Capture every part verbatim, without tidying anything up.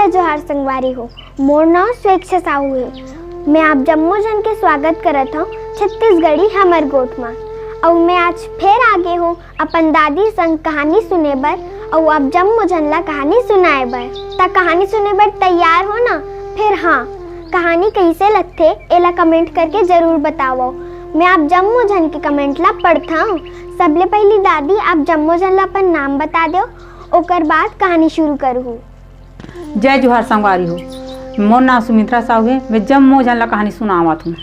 जोहार संगवारी हो, मोर नाव स्वेच्छा साहू हे। मैं आप जम्मो झन के स्वागत करत हव छत्तीसगढ़ी हमर गोठ म। अउ मैं आज फेर आगे हव अपन दादी संग कहानी सुने बर, अउ आप जम्मो झन ला कहानी सुनाए बर। त कहानी सुने बर तैयार हो ना? फेर हाँ, कहानी कइसे लगथे, एला comment करके जरूर बतावव। मैं आप जम्मो झन के comment ला पढ़थव। सबले पहिली दादी, आप जम्मो झन ला अपन नाम बता देव, ओकर बाद कहानी शुरू करहूँ। जय जोहार संगवारी हो, मोर नाम सुमित्रा साहू हे। मैं जम्मो झन ला कहानी सुनावत हूँ।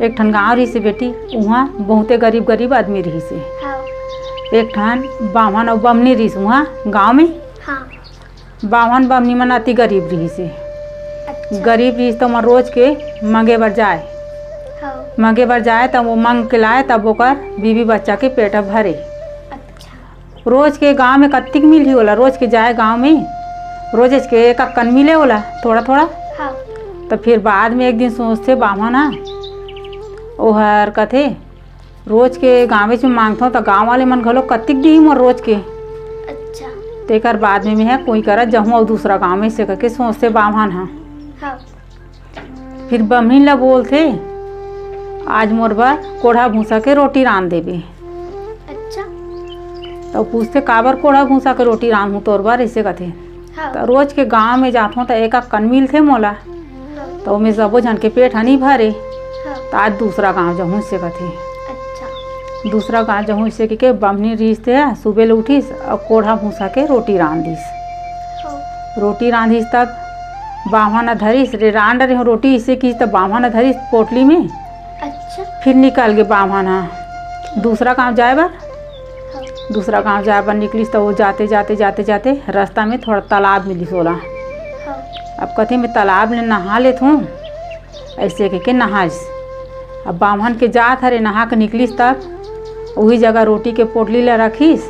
एक ठन गाँव रहिस हे बेटी, उहाँ बहुते गरीब गरीब आदमी रहिस हे। हाँ। एक ठन बाम्हन अउ बमनी रहिस उहाँ गाँव में। हाँ। बाम्हन बमनी मन अति गरीब रहिस हे। अच्छा। गरीब रहिस त ओमन रोज के मांगे बर जाए। हाँ। मांगे बर जाए, तब वो मांग के लाए, तब ओकर बीबी बच्चा के पेट ह भरे। अच्छा। रोज के गांव में कत्तिक मिलही ओला, रोज के जाए गांव में, रोजेच के एक अक्कन मिले ओला, थोड़ा थोड़ा। हाँ। त फिर बाद में एक दिन सोचथे बाम्हन ह, ओहर कथे, "रोज के गांवेच में मांगथव त गांव वाले मन घलो कत्तिक दिही मोर रोज के।" अच्छा। तेकर बाद में मेंह कोई करा जहूं अउ दूसरा गांव में से कहिके सोचथे बाम्हन ह। हाँ। फिर बमनी ला बोलथे, "आज मोर बर कोढ़ा भूसा के रोटी रांध देबे।" अच्छा। त पूछथे, "काबर कोढ़ा भूसा के रोटी रांधहूं तोर बर?" अइसे कथे। हाँ। त रोज के गांव में जाथंव त एक अक्कन मिलथे मोला। हाँ। त ओमे सबो झन के पेट ह नइ भरे। हाँ। त आज दूसरा गांव जहूं अइसे कथे। अच्छा। दूसरा गांव जहूं अइसे कहिके बमनी रहिस ते ह सुबह ले उठिस अउ कोढ़ा भूसा के रोटी रांध दिस। हाँ। रोटी रांधिस तब बाम्हन ह धरिस, रे रांध डरे हंव रोटी अइसे किहिस त बाम्हन ह धरिस पोटली में। अच्छा। फिर निकल गे बाम्हन ह दूसरा गांव जाए बर। हाँ। दूसरा गांव जाए बर निकलिस त वो जाते, जाते, जाते, जाते रस्ता में थोड़ा तालाब मिलिस ओला। हाँ। अब कथे, "मैं तालाब ले नहा लेथंव।" अइसे कहिके नहाइस। अब बाम्हन के जात हरे, नहा के निकलिस तब उही जगह रोटी के पोटली ला रखिस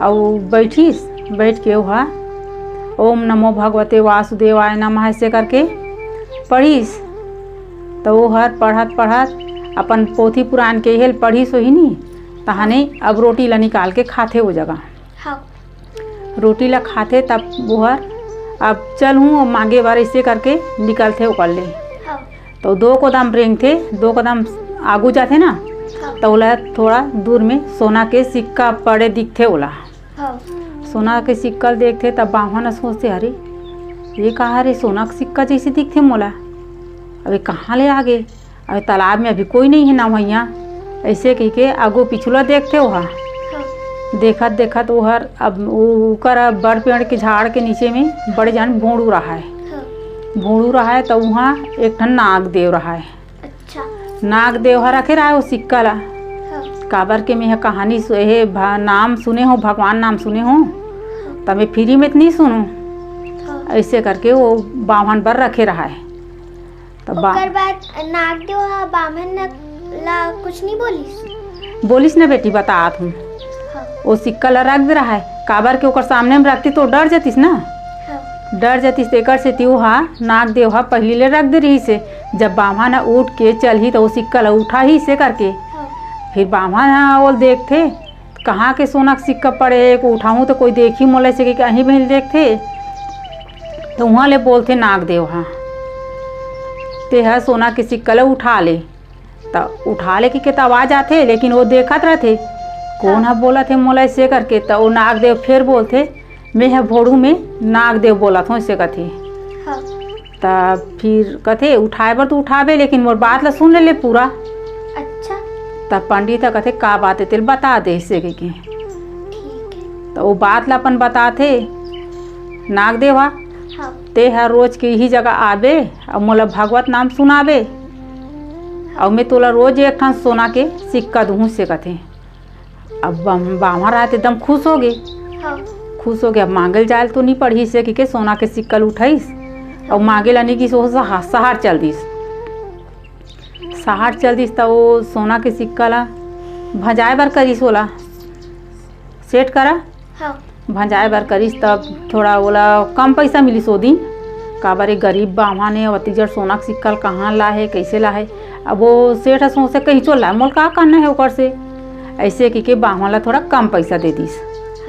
अउ बइठिस। बइठ के ओहा "ओम नमो भगवते वासुदेवाय नमः" अइसे करके पढ़िस। त ओहर पढ़त पढ़त अपन पोथी पुरान के हेल पढ़िस होही नी, तहाने अब रोटी ला निकाल के खाथे ओ जगह। हाँ। रोटी ला खाथे तब ओहर, "अब चलहूं, अब मांगे बर" अइसे करके निकलथे ओकर ले। हाँ। त दो कदम रेंगथे, दो कदम आगू जाथे ना, हाँ। त ओला थोड़ा दूर में सोना के सिक्का पड़े दिखथे ओला। हाँ। सोना के सिक्का ल देखथे तब बाम्हन ह सोचथे, "अरे, ये का हरे? सोना के सिक्का जइसे दिखथे मोला। अब ये कहाँ ले आ गे?" अउ तालाब में अभी कोई नइ हे नहवइया, अइसे कहिके आगू पिछू ला देखथे ओहा। हाँ। देखत देखत ओहर अब उ-, उकर बड़ पेड़ के झाड़ के नीचे में बड़े जान भोंड़ू रहाय। हाँ। भोंड़ू रहाय त उहाँ एक ठन नाग देव रहाय। अच्छा। नाग देव ह रखे रहाय ओ सिक्का ला। हाँ। काबर के मेंह कहानी सु-, हे भा-, नाम सुने हंव, भगवान नाम सुने हंव, त मैं free में त नइ सुनंव। हाँ। अइसे करके ओ बाम्हन बर रखे रहाय। त बा- ओकर बाद नागदेव ह बाम्हन न-, ला कुछ नइ बोलिस? बोलिस न बेटी, बतात हंव। हाँ। ओ सिक्का ला रख दे रहाय, काबर के ओकर सामने में रखतिस त डर जतिस ना। हाँ। डर जतिस, तेकर सेती ओहा नागदेव ह पहिली ले रख दे रिहिस हे। जब बाम्हन ह उठ के चलही त ओ सिक्का ला उठाही अइसे करके। हाँ। फिर बाम्हन ह ओला देखथे, कहाँ के सोना के सिक्का पड़े हे, एको उठाहूँ त कोई देखही मोला, अइसे कहिके अहीं बहिन देखथे। त उहाँ ले बोलथे नागदेव ह, "तेंह सोना के सिक्का ल उठा ले।" त उठा ले कहिके त आवाज आथे, लेकिन ओ देखत रथे, कोन ह बोलत हे मोला अइसे करके। त ओ नागदेव फेर बोलथे, "मेंह भोड़ू में नागदेव बोलत हंव," अइसे कथे। हाँ। त फिर कथे, "उठाए बर तो उठाबे, लेकिन मोर बात ल सुन ले, ले पूरा।" अच्छा। त पंडित ह कथे, "का बात हे, तेला बता दे," अइसे कहिके। ठीक हे। त ओ बात ल अपन बताथे नागदेव ह, हाँ। "तेंह रोज के इही जगह आबे अउ मोला भगवत नाम सुनाबे, अउ मैं तोला रोज एक ठन सोना के सिक्का दुहूँ," अइसे कथे। अब बम-, बाम्हन रहाय त एकदम खुश होगे। हाँ। खुश होगे, अब मांगे ल जाए ल तो नइ पड़ही, अइसे कहिके सोना के सिक्का ल उठाइस, अउ मांगे ल नइ गिस, ओ सहा-, सहर चल दिस। सहर चल दिस, त ओ सोना के सिक्का ल भंजाए बर करिस ओला, सेठ करा। हाँ। भंजाए बर करिस, तब थोड़ा ओला कम पइसा मिलिस ओ दिन, काबर ए गरीब बाम्हन ए, अउ अति जड़ सोना के सिक्का ल कहाँ लाहे, कइसे लाहे। अब ओ सेठ ह सोचे, "कहिंचो लाए, मोला का करना हे ओकर से?" अइसे कहिके बाम्हन ला थोड़ा कम पइसा दे दिस।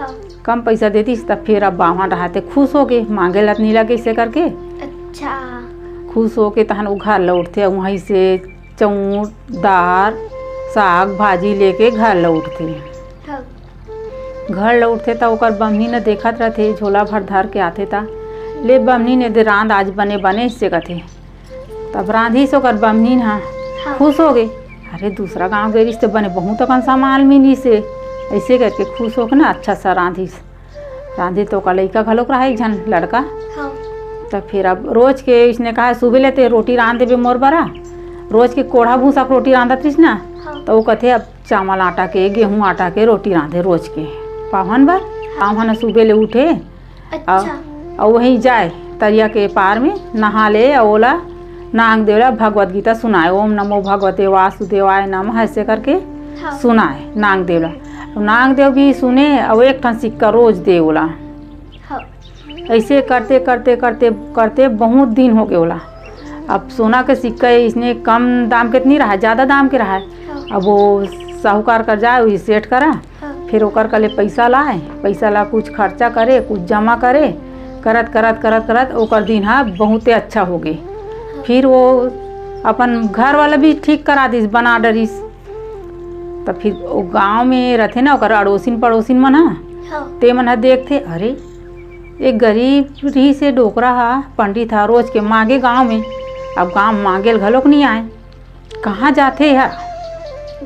हाँ। कम पैसा देतिस, त फेर अब बाम्हन रहाथे खुश होके, मांगे ला त नी लगे अइसे करके। अच्छा। खुश होके तहन वो घर लौटथे, वहीं से चौंट, दार, साग, भाजी लेके घर लौटथे। हाँ। घर लौटथे त ओकर बमनी न देखत रथे, झोला भर धर के आथे त, "ले बमनी ने दे रांध आज बने बने," अइसे कथे। तब रांधिस ओकर बमनी ह, हाँ। खुश होगे। "अरे, दूसरा गांव गे रिहिस त बने बहुत अकन सामान मिलिस हे," अइसे करके खुश होके ना अच्छा सा रांधिस। रांधे त ओकर लइका घलोक रहा एक झन लड़का। हाँ। त फिर अब रोज के इसने कहा, "सुबह ले ते रोटी रांध देबे मोर बरा।" रोज के कोढ़ा भूसा के रोटी रांधत रहिस ना, हाँ। त वो कथे, "अब चावल आटा के, गेहूं आटा के रोटी रांधे रोज के पावन बर।" पावन सुबह ले उठे, अच्छा। अउ वहीं जाए तरिया के पार में नहा ले, अउ ओला नांग देव ला भगवत गीता सुनाए, "ओम नमो भगवते वासुदेवाय नमः," अइसे करके हाँ। सुनाए नांग देव ला। नांग देव भी सुने, अउ एक ठन सिक्का रोज दे ओला। हाँ। अइसे करते, करते, करते, करते बहुत दिन होगे ओला। अब सोना के सिक्का इसने कम दाम के त नी रहाय, ज्यादा दाम के रहाय। हाँ। अब वो साहूकार कर जाए, वही सेठ करा, हाँ। फिर ओकर कले पैसा लाए, पैसा ला कुछ खर्चा करे, कुछ जमा करे, करत, करत, करत, करत ओकर दिन ह बहुते अच्छा होगे। हाँ। फिर वो अपन घर वाला भी ठीक करा दिस, बना डरिस। त फिर वो गांव में रथे ना, ओकर अड़ोसिन पड़ोसिन मन ह, हाँ। ते मन ह देखथे, "अरे, एक गरीब रिहिस हे डोकरा ह, पंडित ह, रोज के मांगे गांव में, अब गांव मांगे ल घलोक नी आए, कहाँ जाथे ह?"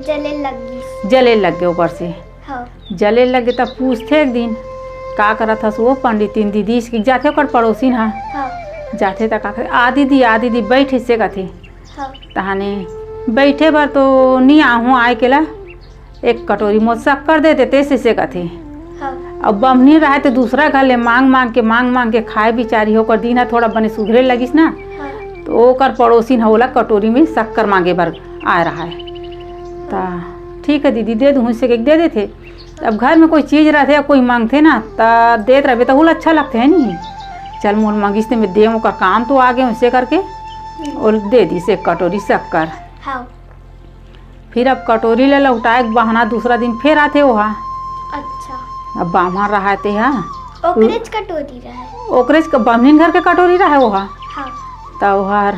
जले लग गिस। जले लग गे ओकर से। हाँ। जले लग गे त पूछथे एक दिन, "का करत हस वो पंडितिन दीदी?" इसके जाथे ओकर पड़ोसिन ह। हाँ। जाथे त का कथे, "आ दीदी, आ दीदी, बैठ," अइसे कथे। हाँ। तहाने, "बैठे बर तो नी आहूं, आए के ला एक कटोरी मोर शक्कर दे देते," अइसे कथे। हाँ। अब बमनी रहाय त दूसरा घर ले मांग मांग के, मांग मांग के खाए बिचारी, ओकर दिन ह थोड़ा बने सुधरे लगिस ना, हाँ। त ओकर पड़ोसिन ह ओला कटोरी में शक्कर मांगे बर आए रहाय। त, "ठीक है दीदी, दे दूं," अइसे कहिके दे देथे। अब घर में कोई चीज रहिथे या कोई मांगथे ना, त देत रहिबे त ओला अच्छा लगथे, है नी? "चल, मोर मांगिस ते मैं देंव, ओकर काम तो आ गे," अइसे करके ओला दे दिस एक कटोरी शक्कर। हाँ। फिर अब कटोरी ले लौटाए के बहाना दूसरा दिन फेर आथे ओहा। अच्छा। अब बाम्हन रहाय ते हा। ओकरेच कटोरी रहाय। ओकरेच क-, बमनिन घर के कटोरी रहाय ओहा। हाँ। त ओहर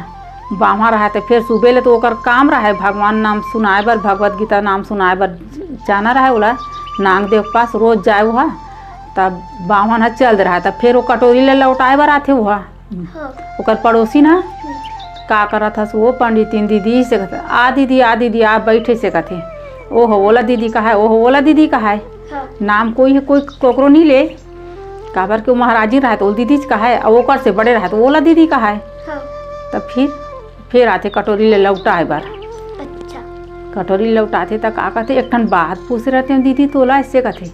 बाम्हन रहाय त फेर सुबह ले तो ओकर काम रहाय भगवान नाम सुनाए बर, भगवत गीता नाम सुनाए बर जाना रहाय ओला। नांग देव के पास रोज जाए ओहा। तब बाम्हन ह चल दे रहाय, तब फेर वो कटोरी ले लौटाए बर आथे ओहा। हाँ। ओकर पड़ोसिन ह, हम्म। "का करत हस वो पंडितिन दीदी?" अइसे कथे, "आ दीदी, आ दीदी, आ बैठ," अइसे कथे। "ओहो, ओला दीदी कहाय, ओहो, ओला दीदी कहाय।" हाँ। नाम कोई ह, कोई कोकरो नी ले, काबर के वो महाराजिन रहाय त ओला दीदीच कहाय, अउ ओकर से बड़े रहाय त ओला दीदी कहाय। हाँ। त फिर, फेर आथे कटोरी ले लौटाए बर। अच्छा। कटोरी लौटाथे त का कथे, "एक ठन बात पूछे रहते हो दीदी तोला," अइसे कथे।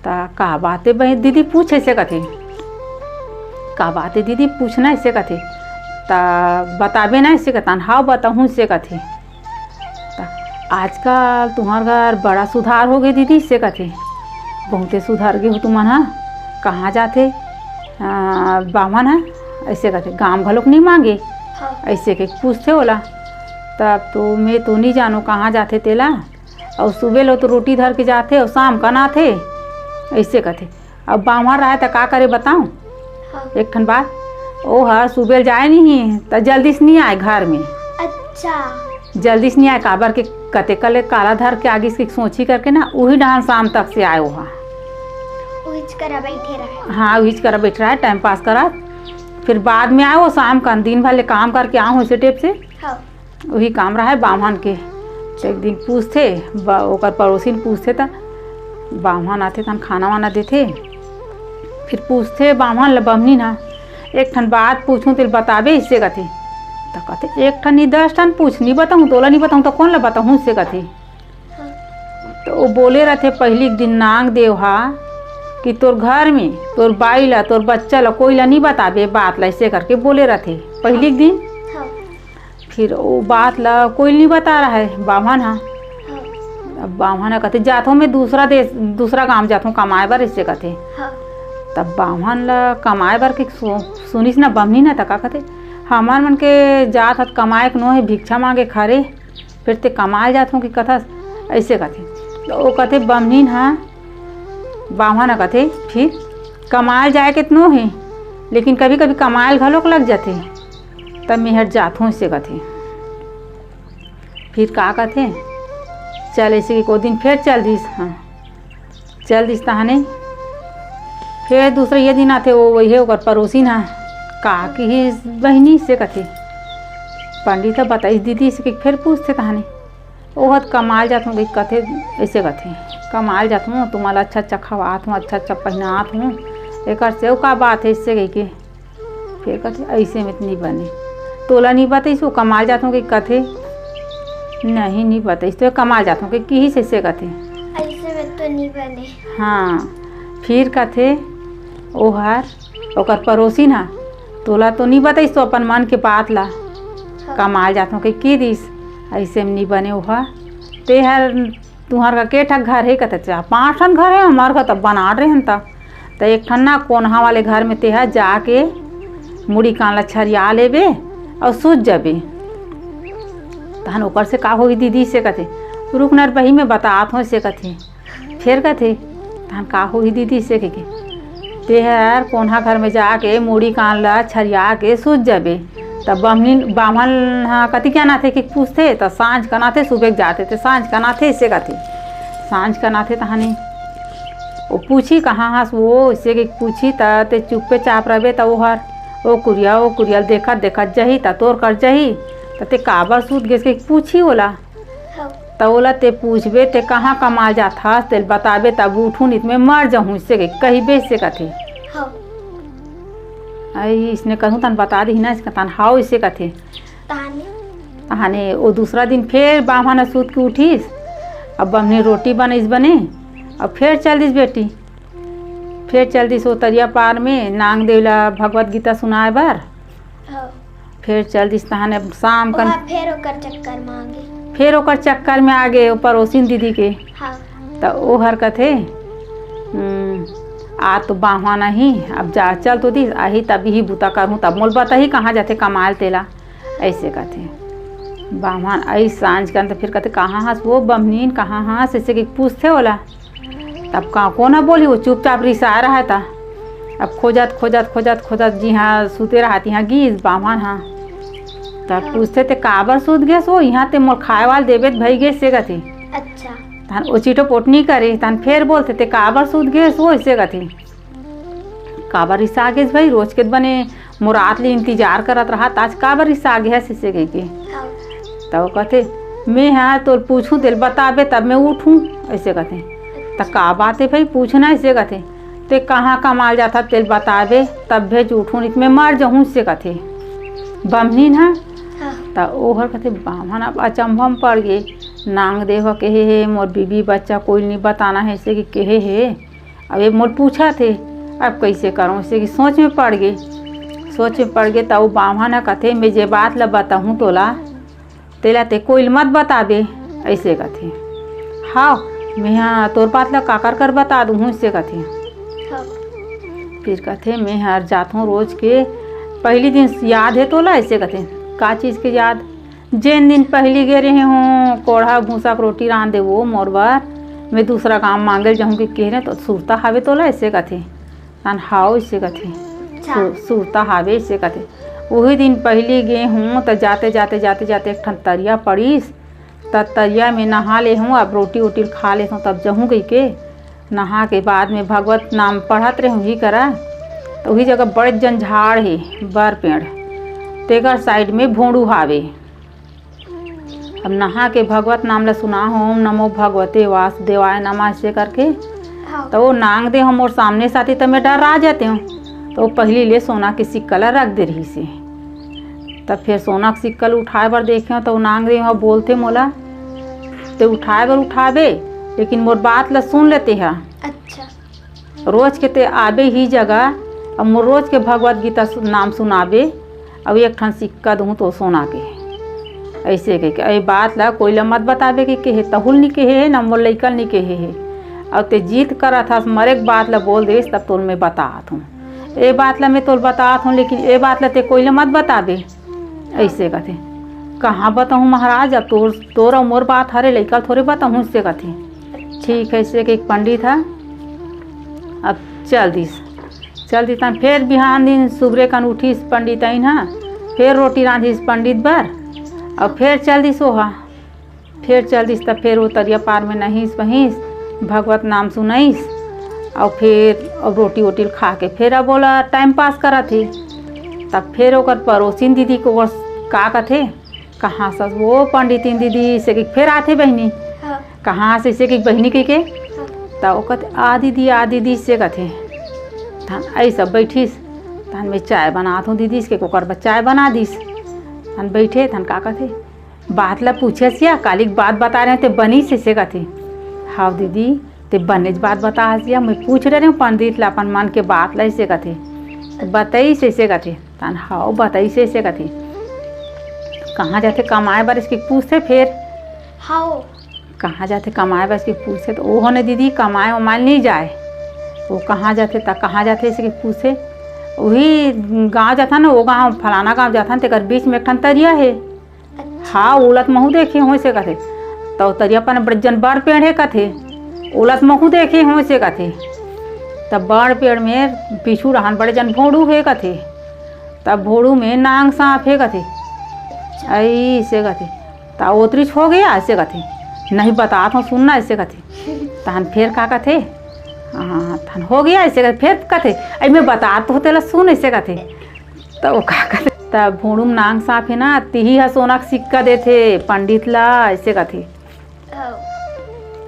त "का बात हे बहिन दीदी, पूछ," अइसे कथे। "का बात हे दीदी, पूछना," अइसे कथे। "त बताबे ना," अइसे कथे। "हाँ, बताहूं," अइसे कथे। त "आजकल तुम्हर घर बड़ा सुधार होगे दीदी," अइसे कथे। "बहुते सुधर गे हो तुमन ह। कहाँ जाथे, आ, बाम्हन ह?" अइसे कथे। "गाम घलोक नी मांगे?" हाँ। अइसे के पूछथे ओला। "तब तो मैं तो नी जानों कहाँ जाथे तेला।" अउ सुबह ले तो रोटी धर के जाथे अउ शाम कन आथे, अइसे कथे। अब बाम्हन रहाय त का करे बताओं? हाँ। एक ठन बात, ओहर सुबह ले जाए नहीं त जल्दी से नी आए घर में। अच्छा। जल्दी से नी आए, काबर के कतेक ले काला धर के आगिस के सोची करके ना, उही डहान शाम तक से आए ओहा। उहीच करा बैठे रहे। हाँ, उहीच करा बैठे रहे, time pass करा। फिर बाद में आए वो शाम कन, दिन भर ले काम करके आए हो अइसे टेप से। हाँ। उही काम रहाय बाम्हन के। त एक दिन पूछथे, ब-, ओकर पड़ोसिन पूछथे त बाम्हन आथे तहन खाना वाना देथे। फिर पूछथे बाम्हन ल बमनिन ह, "एक ठन बात पूछूं तेल बताबे?" अइसे कथे। त कथे, "एक ठन नी दस ठन पूछ, नी बताहूं तोला नी बताहूं त कोन ल बताहूं?" अइसे कथे। त वो बोले रथे पहिली के दिन नांग देव ह कि तोर घर में तोर बाई ल, तोर बच्चा ल, कोई ल नी बताबे बात ल, अइसे करके बोले रथे पहिली के दिन। हाँ। फिर वो बात ला कोई नहीं बता रहा है बाम्हन हा। हाँ। अब बाम्हन हा कथे, "जाथों मैं दूसरा देश, दूसरा गांव जाथों कमाए बर," अइसे कथे। हाँ। तब बाम्हन ला कमाए बर के सु-, सुनिस ना बमनी ना, त का कथे, "हमर मन के जात हत कमाए के नो हे, भिक्षा मांगे खारे, फिर ते कमाए जाथों कि कथस," अइसे कथे। त वो कथे बमनीन हा, बाम्हन ह कथे, "फिर कमाल जाए के त नो हे, लेकिन कभी-कभी कमाल घलोक लग जाथे, तब मेहर जाथों," अइसे कथे। फिर का कथे, चल अइसे कि ओ दिन फेर चल दिस, हाँ, चल दिस तहाने। फेर दूसरा ये दिन आथे, ओ वही ओकर परोसिन ह, "का किहिस बहिनी?" अइसे कथे। पंडित ह बताइस दीदी, अइसे कि फेर पूछथे तहाने। "ओहर कमाल जाथों," कहिके कथे, अइसे कथे, "कमाल जाथों, तुमन ला अच्छा अच्छा खवात हों, अच्छा अच्छा पहिनात हों, एकर से अउ का बात हे?" अइसे कहिके फेर कथे, "अइसे में त नी बने, तोला नी बताइस ओ कमाल जाथों," कहिके कथे, "नहीं, नी बताइस, तो कमाल जाथों," कहिके किहिस, अइसे कथे। "अइसे में तो नी बने।" हाँ, फिर कथे, ओहर ओकर परोसिन ह, "तोला तो नी बताइस तो अपन मन के बात ला, हाँ। कमाल जाथों," कहिके कहि दिस, "अइसे में नी बने ओहा, तेहर, तुंहर का के ठक घर हे?" कथे, "चार पांच ठन घर हे, हमर घर त बनात रहेन त, त एक ठन ना कोनहा वाले घर में तेहा जाके मुड़ी कान ला छरिया लेबे अउ सूत जाबे, तहन ओकर से का होही दीदी?" अइसे कथे। "रुक न रे बही, में बतात हों," अइसे कथे। फेर कथे, "तहन का होही दीदी?" अइसे कहिके, "तेहर कोनहा घर में जाके मुड़ी कान ला छरिया के सूत जाबे, त बमनी, बाम्हन ह कतिक कन आथे कहिके पूछथे, त सांझ कन आथे, सुबह के जाथे, ते सांझ कन आथे," अइसे कथे। "सांझ कन आथे तहने ओ पूछी, 'कहाँ हस वो?' अइसे कहिके पूछी, त ते चुप्पे चाप रहिबे, त ओहर ओ कुरिया, ओ कुरिया ल देखत देखत जाही, त तोर कर जाही, त ते काबर सूत गेस कहिके पूछी ओला। हाँ। त ओला ते पूछबे, 'ते कहाँ कमाल जात हस, तेला बताबे, तब उठहूं, नी त में मर जाहूं,' अइसे कहिबे, अइसे कथे। हाँ। अई, अइसने कहूं, तहन बता दिही ना, अइसे कथे, तहन हाव, अइसे कथे। तहने? तहने ओ दूसरा दिन फेर बाम्हन ह सूत के उठिस, अब बमनी रोटी बनइस बने, अब फेर चल दिस बेटी, फेर चल दिस ओ तरिया पार में नांग देव ला भगवत गीता सुनाए बर। हाँ। फेर चल दिस तहने शाम कन। ओहा फेर ओकर चक्कर में आगे। फेर ओकर चक्कर में आगे, ओ परोसिन दीदी के। हाँ। त ओहर कथे, "हम्म, आ तो बाम्हन आही, अब जा, चल तो दिस, आही तब इही बूता करहूं, तब मोला बताही कहाँ जाथे कमाल तेला," अइसे कथे। बाम्हन अइस सांझ कन त फेर कथे, "कहाँ हस वो बमनीन, कहाँ हस?" अइसे कहिके पूछथे ओला। तब का, कोन ह बोलही, ओ चुपचाप रिसाए रहय त। अब खोजत, खोजत, खोजत, खोजत जिहां सुते रहय, तिहां गिस बाम्हन ह। तब पूछथे, "ते काबर सुत गेस ओ? इहां ते मोर खाए वाल देबे त भई गेस," अइसे कथे। अच्छा। तहन ओ चिटोपोट नी करे, तहन फेर बोलथे, "ते काबर सुत गेस ओ?" अइसे कथे। "काबर रिसा गेस भई, रोज के बने मोर आत ले इंतजार करत रहत, आज काबर रिसा गे हस?" अइसे कहिके। हाँ। त ओ कथे, "में ह तोर पूछहूं, तेला बताबे, तब में उठहूं," अइसे कथे। "त का बात हे भई, पूछ ना," अइसे कथे। "ते कहाँ कमाल जात हस, तेला बताबे, तब भेज उठहूं, नी त में मर जाहूं," अइसे कथे बमनीन ह। हाँ। त ओहर कथे, बाम्हन अब अचंभा में पड़ गे, नांग देव ह कहे हे, मोर बीबी बच्चा कोई नी बताना हे, अइसे कहिके कहे हे। अब ये मोर पूछत हे, अब कइसे करंव, अइसे कहिके सोच में पड़ गे। सोच में पड़ गे, त ओ बाम्हन ह कथे, "में जे बात ल बताहूं तोला, तेला ते कोई ल मत बताबे," अइसे कथे। "हाव, में ह तोर बात ल काकर कर बता दूहूं," अइसे कथे। हाँ। फिर कथे, "में हर जाथंव रोज के, पहिली दिन याद हे तोला?" अइसे कथे। "का चीज के याद?" "जेन दिन पहिली गे रेहे हों, कोढ़ा भूसा के रोटी रांध दे वो मोर बर, में दूसरा काम मांगे ल जाहूं कहिके कहे रेहेंव, त सुरता हावे तोला?" अइसे कथे। "तहन हाव," अइसे कथे। अच्छा। सु-, "सुरता हावे," अइसे कथे। "उही दिन पहिली गे हों, त जाते, जाते, जाते, जाते एक ठन तरिया पड़िस, त तरिया में नहा ले हों, अब रोटी वोटी ल खा लेथंव, तब जाहूं," कहिके नहा के बाद में भगवत नाम पढ़त रेहेंव उही करा, त उही जगह बड़े जन झाड़ हे, बर पेड़, तेकर side में भोंडू हावे। अब नहा के भगवत नाम ल सुना हों, "ओम नमो भगवते वासुदेवाय नमः," अइसे करके। हाँ। त ओ नांग देव ह मोर सामने साथी, त में डर्रा जातेंव। त ओ पहिली ले सोना के सिक्का ल रख दे रिहिसे। त फेर सोना के सिक्का ल उठाए बर देखेंव, त ओ नांग देव ह बोलथे मोला, "ते उठाए बर उठाबे, लेकिन मोर बात ल सुन ले तेहा।" अच्छा। "रोज के ते आबे ही जगह, अब मोर रोज के भगवत गीता सु-, नाम सुनाबे, अउ एक ठन सिक्का दूहूं तो सोना के," अइसे कहिके। "ए बात ल कोई ल मत बताबे," कहिके कहे, "तहू ल नी कहे हे, न मोर लइका ल नी कहे हे। अउ ते जिद करत हस, मरे के बात ल बोल देस, तब तोल में बतात हों। ए बात ल में तोल बतात हों, लेकिन ए बात ल ते कोई ल मत बताबे," अइसे कथे। "कहाँ बताहूं महाराज, अब तोर, तोर अउ मोर बात हरे, लइका ल थोरे बताहूं," अइसे कथे। "ठीक हे," अइसे कहिके पंडित ह अब चल दिस, चल दिस। तहान फेर बिहान दिन सुबरे कन उठिस पंडिताइन ह, फेर रोटी रांधिस पंडित बर, अउ फेर चल दिस ओहा। फेर चल दिस, त फेर वो तरिया पार में नहिस बहिस, भगवत नाम सुनइस, अउ फेर अउ रोटी वोटी खा के फेर अब ओला टाइम पास करत हे। तब फेर ओकर पड़ोसिन दीदी को ओकर का कथे, "कहाँ से वो पंडितिन दीदी?" से कि फेर आथे बहिनी, हाँ। "कहाँ से?" से कि बहिनी कहि के, हाँ। त वो कथे, "आ दीदी, आ दीदी," से कथे। तहन ऐसा बैठिस, तहन मैं चाय बनात हूँ दीदी, से कि ओकर बर चाय बना दिस। तहन बैठे, तहन का कथे, बात ला पूछे सिया, कालिक बात बता रहे ते बनी से, से कथे। "हाव दीदी, ते बनेच बात बता हसिया, मैं पूछ रहे हूँ पंडित ला अपन मन के बात ला," से कथे। "त बताई से," से कथे। तहन "हाव बताई से," से कथे। "कहाँ जाथे कमाए बर?" इसके पूछथे फेर। "हाव।" "कहाँ जाथे कमाए बर?" इसके पूछथे त "ओहो ने दीदी कमाए वमाए नहीं जाए।" "वो कहाँ जाथे त कहाँ जाथे?" इसके पूछथे। "वही गाँव जाथन, वो गाँव फलाना गाँव जाथन, तेकर बीच में एक ठन तरिया हे।" "हाँ, ओला त महूँ देखे हों," से कथे। "त तरिया पर बड़े जन बड़ पेड़ हे," कथे। "ओला त महूँ देखे हों," से कथे। "त बड़ पेड़ में पीछू रहन बड़े जन भोंडू हे," कथे। "त भोंडू में नांग सांप हे," कथे। "अई," से कथे। "त ओतरीच हो गया," से कथे। "नहीं, बतात हूँ, सुनना," से कथे। तहन फेर का कथे, "हाँ, तहन हो गया," से कथे। फेर कथे, "अई मैं बतात हूँ, तेला सुन," से कथे। त वो का कथे, "त भोंडू में नांग सांप हे ना, तिही ह सोना के सिक्का देथे पंडित ला," ऐसे कथे।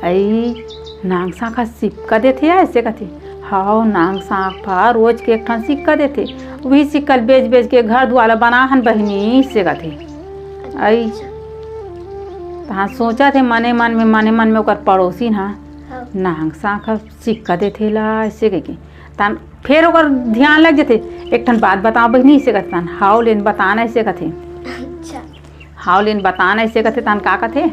"अई, नांग सांप ह सिक्का देथे या?" ऐसे कथे। "हाव, नांग सांप ह रोज के एक ठन सिक्का देथे, वही सिक्का ल बेच बेच के घर दुआर ला बना हन बहिनी," से कथे। अई, तहाँ सोचत हे मने मन में, मने मन में ओकर पड़ोसिन ह, "नांग सांप ह सिक्का देथे ला," ऐसे कहिके। तहन फेर ओकर ध्यान लग जथे, "एक ठन बात बताओ बहिनी," से कथे। तहन "हाव लेन बताना," ऐसे कथे। अच्छा। "हाव लेन बताना," ऐसे कथे। तहन का कथे,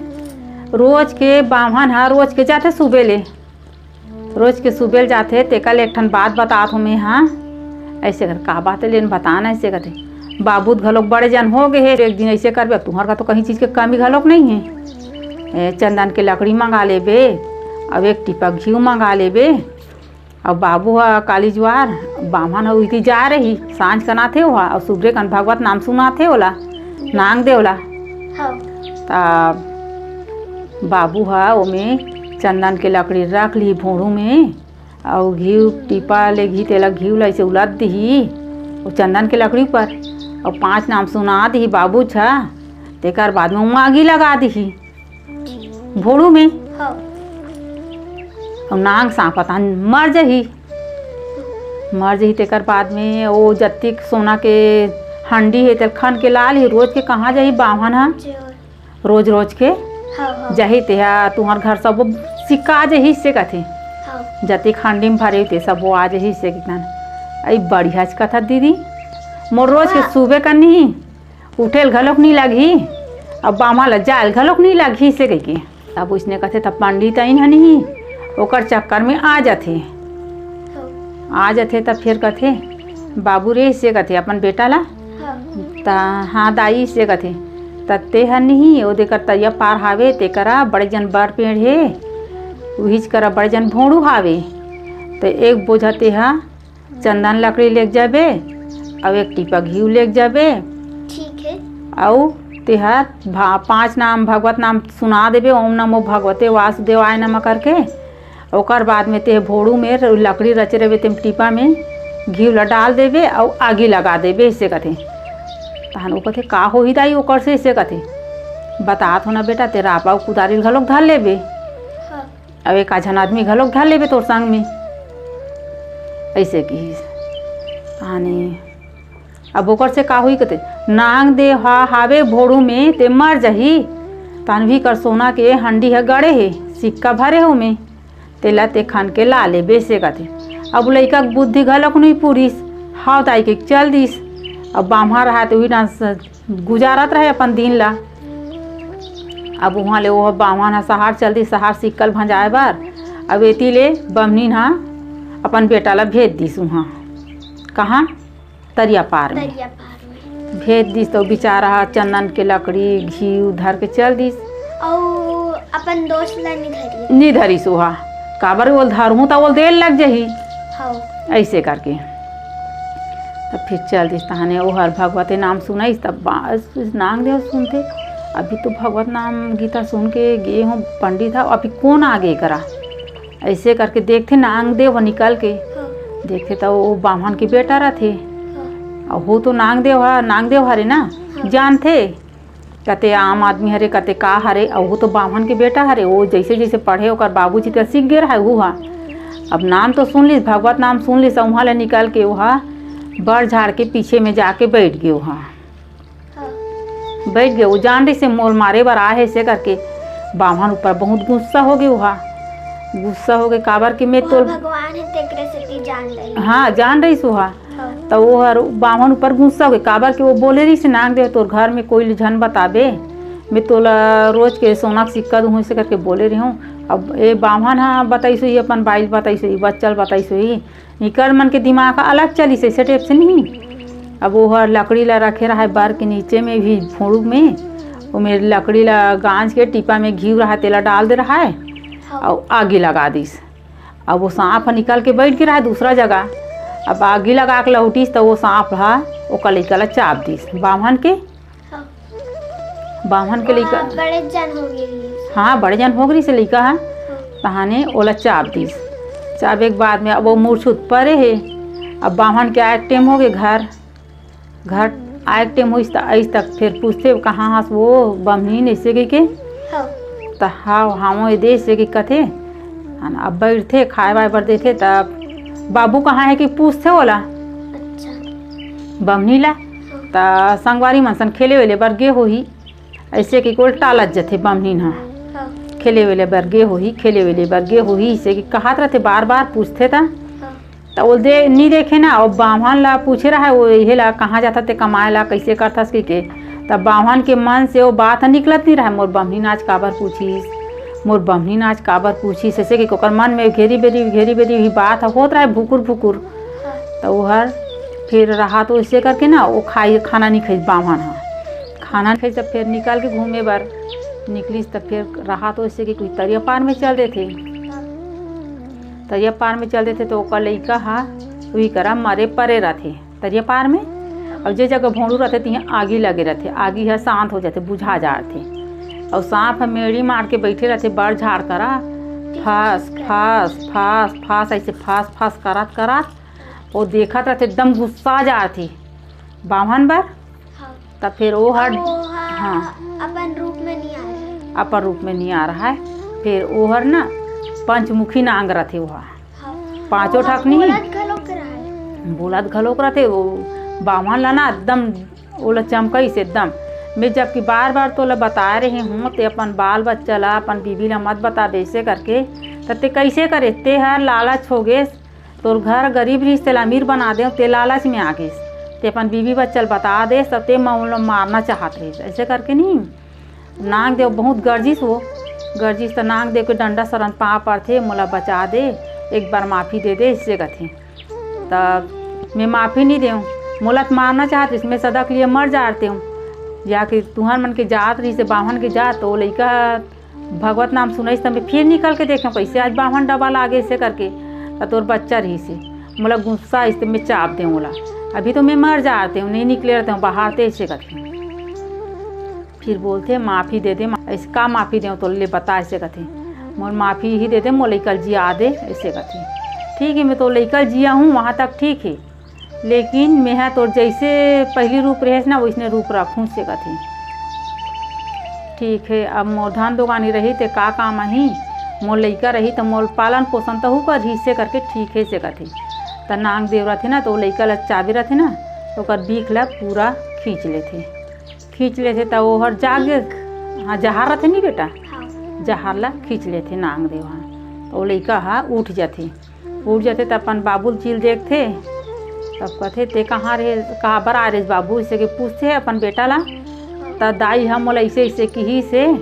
"रोज के बाम्हन ह रोज के जाथे सुबे ले, रोज के सुबे ले जाथे, तेकर ले एक ठन बात बतात हूँ मैं हा," ऐसे कर। "का बात हे लेन बताना," ऐसे कथे। "बाबू त घलोक बड़े जन हो गए हे, एक दिन ऐसे करबे, अब तुंहर का तो कहीं चीज के कमी घलोक नहीं हे। ए, चंदन के लकड़ी मंगा लेबे, अब एक टिपा घीव मंगा लेबे, अउ बाबू ह काली जुआर, बाम्हन ह उहिती जा रही, सांझ कन आथे ओहा, अउ सुबरे कन भगवत नाम सुनाथे ओला, नांग दे ओला।" हाँ। त बाबू ह ओमे चंदन के लकड़ी रख ली भोंडू में, अउ घीव टीपा ले घी तेला घीव ला ऐसे उलद दिही, ओ चंदन के लकड़ी ऊपर, अउ पांच नाम सुना दिही बाबू छ, तेकर बाद में ओमा आगी लगा दिही। भोड़ू में। हाँ। अउ नांग सांप ह तहन मर जही। मर जही, तेकर बाद में ओ जत्तिक सोना के हंडी हे, तेल खन के ला लिही। रोज के कहाँ जही बाम्हन ह? जी, हाँ। रोज, रोज के हाँ, हाँ। जही, तेहा तुंहर घर सबो सिक्का आ जही, से कथे। हाँ। जत्तिक हंडी में भरे ते सबो आ जही, से कितन। अई बढ़िया च कथा दीदी, मोर रोज के हाँ। सुबे करनी ही। उठे ल घलोक नी लगही, अउ बाम्हन ल जाए ल घलोक नी लगही, से कहिके। तब उसने कथे, तब पंडित आइन हनी, ओकर चक्कर में आ जाथे। आ जाथे, तब फिर कथे, "बाबू रे," से कथे अपन बेटा ला। हाँ। त, "हाँ दाई," से कथे। "त ते ह नहीं, ओ देकर तरिया पार हावे, तेकरा बड़े जन बर पेड़ हे, उहीच करा बड़े जन भोंड़ू हावे। त एक बोझा ते ह चंदन लकड़ी लेग जाबे, अउ एक टीपा घीव लेग जाबे। ठीक है। अउ तेहर भा-, पांच नाम भगवत नाम सुना देबे, ओम नमो भगवते वासुदेवाय नमः करके। ओकर बाद में तेह भोड़ू में लकड़ी रचे रहिबे, तेम टीपा में घीव ला डाल देबे अउ आगी लगा देबे," से कथे। तहन वो कथे, "का होही दाई ओकर से?" से कथे। "बतात हो ना बेटा, ते रापा अउ कुदारी ल घलोक धर लेबे।" हाँ। अउ एक आझन आदमी घलोक धर लेबे तोर संग में, अइसे किहिस। आने अब ओकर से का होही कथे, "नांग दे हा-, हावे भोड़ू में, ते मर जही। तहन उही कर सोना के हंडी ह गड़े हे, सिक्का भरे हे ओमे, तेला ते खन के ला लेबे," से कथे। अब लइका के बुद्धि घलोक नइ पुरिस, हाव दाई के चल दिस। अब बाम्हन रहा त उही ना स-, गुजारत रहे अपन दिन ला। अब उहाँ ले ओह बाम्हन ह सहार चल दिस, सहार सिक्का ल भंजाए बर। अब एती ले बम्हनिन ह अपन बेटा ला भेज दिस उहाँ। कहाँ? तरिया पार में। तरिया पार में। भेज दिस त बिचारा ह चंदन के लकड़ी, घीव धर के चल दिस। अउ अपन दोस्त ला नी धरिस। नी धरिस ओहा। काबर ओल धरहूँ त ओल देर लग जही। हव। अइसे करके तब फिर चल दिस। तहाने ओहर भगवते नाम सुनइस, तब बा-, नांग देव सुनथे, "अभी तो भगवत नाम गीता सुन के गे हों पंडित ह, अभी कोन आगे करा?" अइसे करके देखथे नांग देव ह निकल के, हाँ। देखथे त वो बाम्हन के बेटा रथे। हाँ। अउ वो तो नांग देव ह, नांग देव हरे ना, हाँ। जानथे कते आम आदमी हरे, कते का हरे, अउ वो तो बाम्हन के बेटा हरे। वो जइसे जइसे पढ़े ओकर बाबूजी त सीख गे रहय वो ह। अब नाम तो सुन लिस, भगवत नाम सुन लिस, अउ उहाँ ले निकल के वो ह बड़ झाड़ के पीछे में जाके बइठ गे वो ह। हाँ। बइठ गे, वो जान रहिस हे मोर मारे बर आए हे, अइसे करके बाम्हन ऊपर बहुत गुस्सा हो गे वो ह। गुस्सा हो गे, काबर कि मैं वो तो भगवान हे, तेकरे सेती जान रहिस। हाँ, जान रहिस वो ह। हाँ। त वो हर बाम्हन ऊपर गुस्सा हो गे, काबर कि वो बोले रहिस हे, "नांग देव, तोर घर में कोई ल झन बताबे, मैं तोला रोज के सोना के सिक्का दूहूँ," अइसे करके बोले रहिस हूँ। अब ए बाम्हन ह बताइस होही, अपन बाई ल बताइस होही, बच्चा ल बताइस होही, इकर मन के दिमाग ह अलग चलिस, अइसे टाइप से नहीं। अब वो हर लकड़ी ला रखे रहय बर के नीचे में भी भोंड़ू में, ओमे लकड़ी ला गांज के टीपा में घीव रहय, तेला डाल दे रहय, हाँ। अउ आगी लगा दिस। अब वो सांप ह निकल के बइठ गे रहय दूसरा जगह। अब आगी लगा के लहुटिस त वो सांप ह ओकर लइका ला चाब दिस। बाम्हन के, हाँ। बाम्हन के लइका, वहाँ बड़े जन हो गे रहिस। हाँ, बड़े जन हो गे रहिस हे लइका ह। हाँ। तहाने ओला चाब दिस। चाबे के बाद में अब वो मूर्छुत परे हे। अब बाम्हन के आए के टेम हो गे घर। घर आए के टेम होइस त अइस तक फिर पूछथे, "कहाँ हस वो बम्हनीन?" अइसे कहिके। हाँ। त "हाव, हाव, ए दे," अइसे कहिके कथे। अब बइठथे, खाए वाए बर देथे, त "बाबू कहाँ हे?" कि पूछथे ओला। अच्छा। बम्हनी ला। हाँ। त संगवारी मन सन खेले वेले बर गे होही, अइसे कहिके ओला टालत जथे बम्हनीन ह। हाँ। खेले वेले बर गे होही, खेले वेले बर गे होही, अइसे कहिके कहत रथे, बार बार पूछथे त। हाँ। त ओला दे, नी देखे ना, अउ बाम्हन ला पूछे रहय, वो इहे ला, "कहाँ जाथस ते कमाए ला, कइसे करथस?" कहिके। त बाम्हन के मन से वो बात ह निकलत नी रहय, "मोर बम्हनीन आज काबर पूछिस, मोर बम्हनीन आज काबर पूछिस?" अइसे कहिके ओकर मन में घेरी बेरी, घेरी बेरी ही बात ह होत रहय, भुकुर भुकुर। त वो हर फिर रहत वो अइसे करके ना, वो खाई, खाना नी खाइस बाम्हन ह। खाना नी खाइस, त फिर निकल के घूमे बर निकलिस, त फिर रहत वो अइसे कहिके तरिया पार में चल देथे। तरिया पार में चल देथे, त ओकर लइका ह उही करा मरे परे रथे तरिया पार में। अउ जे जगह भोंड़ू रथे, तिहाँ आगी लगे रथे, आगी ह शांत हो जाथे, बुझा जाथे। अउ सांप ह मेड़ी मार के बइठे रथे बड़ झाड़ करा, फास, फास, फास, फास, अइसे फास, फास करत, करत वो देखत रथे, एकदम गुस्सा जाथे बाम्हन बर। हाँ। त फिर वो हर, अब वो ह हाँ। अपन रूप में नहीं आ रहा है। अपन रूप में नहीं आ रहा है। फिर वो हर ना पंचमुखी नांग रथे वो ह। हाँ। पांचों वो ठकनी। बोलत घलोक रहा है। बोलत घलोक रथे, वो बाम्हन ला ना एकदम ओला चमकइस एकदम। मैं जबकि बार बार तोला बताए रहे हूँ, ते अपन बाल बच्चा ला, अपन बीबी ला मत बताबे अइसे करके, त ते कइसे करे? ते हर लालच हो गेस, तोर घर गरीब रहिस, तेला अमीर बना देव, ते लालच में आ गेस, ते अपन बीबी बच्चा ल बता देस, त ते म ओला मारना चाहत रहिस, अइसे करके नहीं। नांग देव बहुत गरजिस वो, गरजिस त नांग देव के डंडा सरन पाँव परथे, "मोला बचा दे, एक बार माफी दे दे," अइसे कथे। त मैं माफी नहीं देव, मोला त मारना चाहत रहिस, मैं सदा के लिए मर जात देव, या कि तुहर मन के जात रहिस, बाम्हन के जात, त वो लइका भगवत नाम सुनइस त मैं फिर निकल के देखेंव, कइसे आज बाम्हन डबल आगे अइसे करके, त तोर बच्चा रहिस हे, मोला गुस्सा आइस त मैं चाब देंव ओला, अभी तो मैं मर जात हूँ, नहीं निकले रहते हूँ बाहर ते अइसे करके। फिर बोलथे, "माफी दे दे।" "अइसे का माफी देंव तोला, ले बता," अइसे कथे। "मोर माफी ही दे दे, मोर लइका ल जिया दे," अइसे कथे। "ठीक है, मैं तो लइका ल जिया हूँ, वहाँ तक ठीक है।" लेकिन मेहा तोर जइसे पहिली रूप रहेस ना, वइसने रूप रखहूँ से कथे। ठीक हे, अब मोर धन दोगानी रही ते का काम आही, मोर लइका रही त मोर पालन पोषण तहू करही से करके ठीक हे से कथे। त नांग देव रथे ना, त ओ लइका ल चाबे रथे ना, त ओकर बीख ल पूरा खींच लेथे। खींच लेथे त ओहर जाग, हाँ, जहार रथे नी बेटा, हाँ। जहार ल खींच लेथे नांग देव ह। त ओ लइका ह उठ जथे। उठ जथे त अपन बाबू ल चिल देखथे, तब कथे, "ते कहाँ रहे, काबर आ रहे बाबू?" अइसे के पूछथे अपन बेटा ला। त दाई ह मोला अइसे अइसे किहिस हे,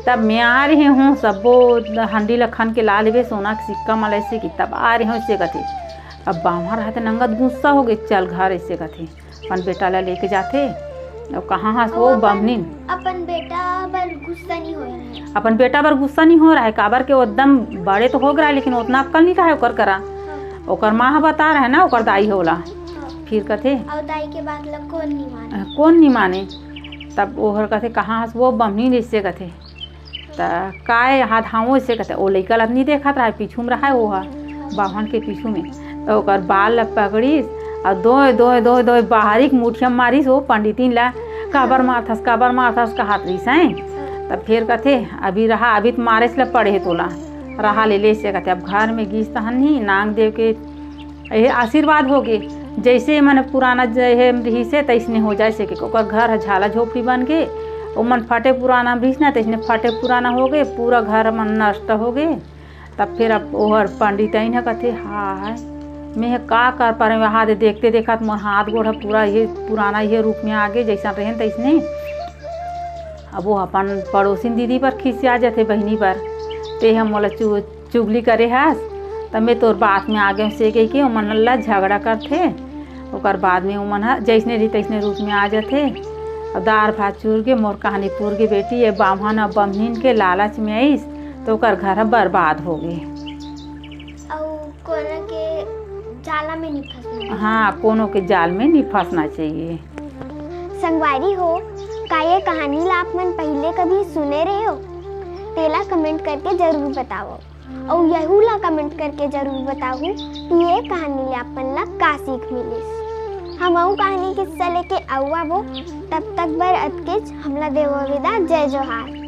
तब मैं आ रहे हूँ, सब्बो हंडी ल खन के ला लेबे, सोना के सिक्का मन ल अइसे कि तब आ रहे हूँ, अइसे कथे। अब बाम्हन रहते नंगत गुस्सा हो गे, "चल घर," अइसे कथे। अपन बेटा ला लेके जाथे। अउ कहाँ हस वो बम्हनीन? अपन बेटा बर गुस्सा नहीं हो रहा है। अपन बेटा बर गुस्सा नहीं हो रहा है, काबर के वो एकदम बड़े तो हो गए, लेकिन उतना अक्कल नहीं रहा है ओकर करा। हाँ। ओकर माँ ह बता रहे ना, ओकर दाई ह ओला। फिर कथे, अउ दाई के बात ला कोन नहीं माने? कोन नहीं माने? तब ओहर कथे, कहाँ हस वो बमनी, जैसे कथे। त काय हाथ हावो से कथे, ओ लइका ला नहीं देखत रहे, पीछू में रहे वो ह, बाभन के पीछू में। त ओकर बाल ला पकड़िस, अउ दोय दोय दोय दोय बाहरी के मुठिया मारिस, वो पंडितिन ला, काबर मारथस, काबर मारथस, कहत रहिस हैं। तब फिर कथे, अभी रहा, अभी तो मारेच ला पड़े हे तोला, रहा ले ले से कथे। अब घर में गिस तहन ही नांग देव के ये आशीर्वाद हो गे। जैसे मन पुराना जे हे रिहिस हे, तैसने हो जाए से के ओकर घर ह झाला झोपड़ी बन गे। ओमन फटे पुराना रिहिस ना, तैसने फटे पुराना हो गे, पूरा घर मन नष्ट हो गे। तब फिर अब ओहर पंडित आइन ह कथे, हाय, मैं ह का कर पारे, वहाँ दे देखते देखत मोर हाथ गोड़ ह पूरा ये पुराना ये रूप में आ गे, जैसन रहेन तैसने। अब वो अपन पड़ोसिन दीदी पर खिसिया जाथे, बहिनी पर, ते ह मोला चु चुगली करे हस, त मैं तोर बात में आ गेंव से कहिके ओमन ला झगड़ा करथे। ओकर बाद में ओमन ह जैसने रही तैसने रूप में आ जाथे। अउ दार भात चूर गे, मोर कहानी पूर गे बेटी, ये बाम्हन अउ बम्हनीन के लालच में आइस, त ओकर घर ह बर्बाद हो गे। अउ कोनो के जाला में नहीं फंसना। हाँ, कोनो के जाल में नहीं फंसना चाहिए। संगवारी हो, का ये कहानी ला आप मन पहले कभी सुने रहे हो? तेला कमेंट करके जरूर बताओ। अउ यहू ला कमेंट करके जरूर बताहू कि ये कहानी ले अपन ला का सीख मिलिस। हम अउ कहानी किस्सा लेके अउ आबो, तब तक बर अतकेच, हमला देवो विदा, जय जोहार।